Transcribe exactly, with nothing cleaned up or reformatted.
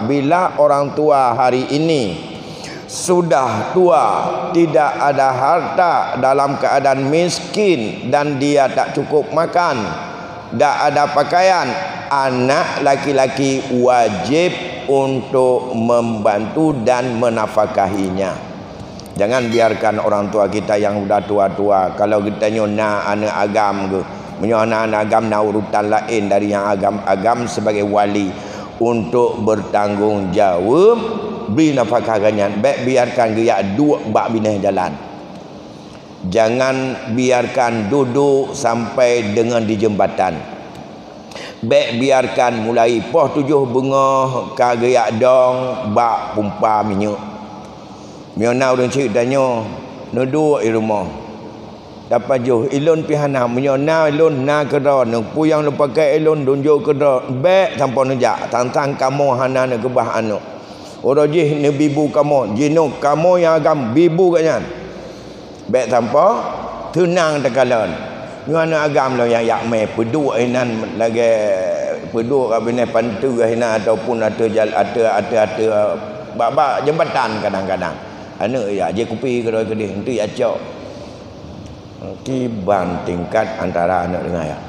Bila orang tua hari ini sudah tua, tidak ada harta, dalam keadaan miskin dan dia tak cukup makan, tak ada pakaian, anak laki-laki wajib untuk membantu dan menafkahinya. Jangan biarkan orang tua kita yang udah tua-tua, kalau geutanyoe na aneuk agam geuh, meunyoe na aneuk agam na urutan laén dari nyang agam, agam sebagai wali untuk bertanggung jawab bri nafkah geuh nyan, bék biarkan geujak duek bak binéh jalan. Jangan biarkan duduk sampai dengan di jembatan. Bék biarkan mulai poh tujoh beungoh ka geujak dong bak pumpa minyeuk. Meunyoe na ureuëng cit tanyoe, neuduek i rumoh. Tapajoh, ilôn pih hana, meunyoe na ilôn na keudroe, neupeue nyang lôn pakai ilôn, lôn jok keudroe, bék sampoe neujak, tang-tang kamoe hana neukeubah aneuk. Uroe jih neubibu kamoe, jinoe kamoe nyang agam bibu gobnyan. Bék sampoe teunang takalon. Nyoe aneuk agam lôn nyang yak mé peuduek inan lagée peuduek ka binéh panteue inan ataupun ateueh jal-, ateueh, ateueh, ateueh bak-bak jembatan kadang-kadang. Aneuk yak jikupi keudroe keudeh, enteuk yak cok. Kiban tingkat antara aneuk dengan yak.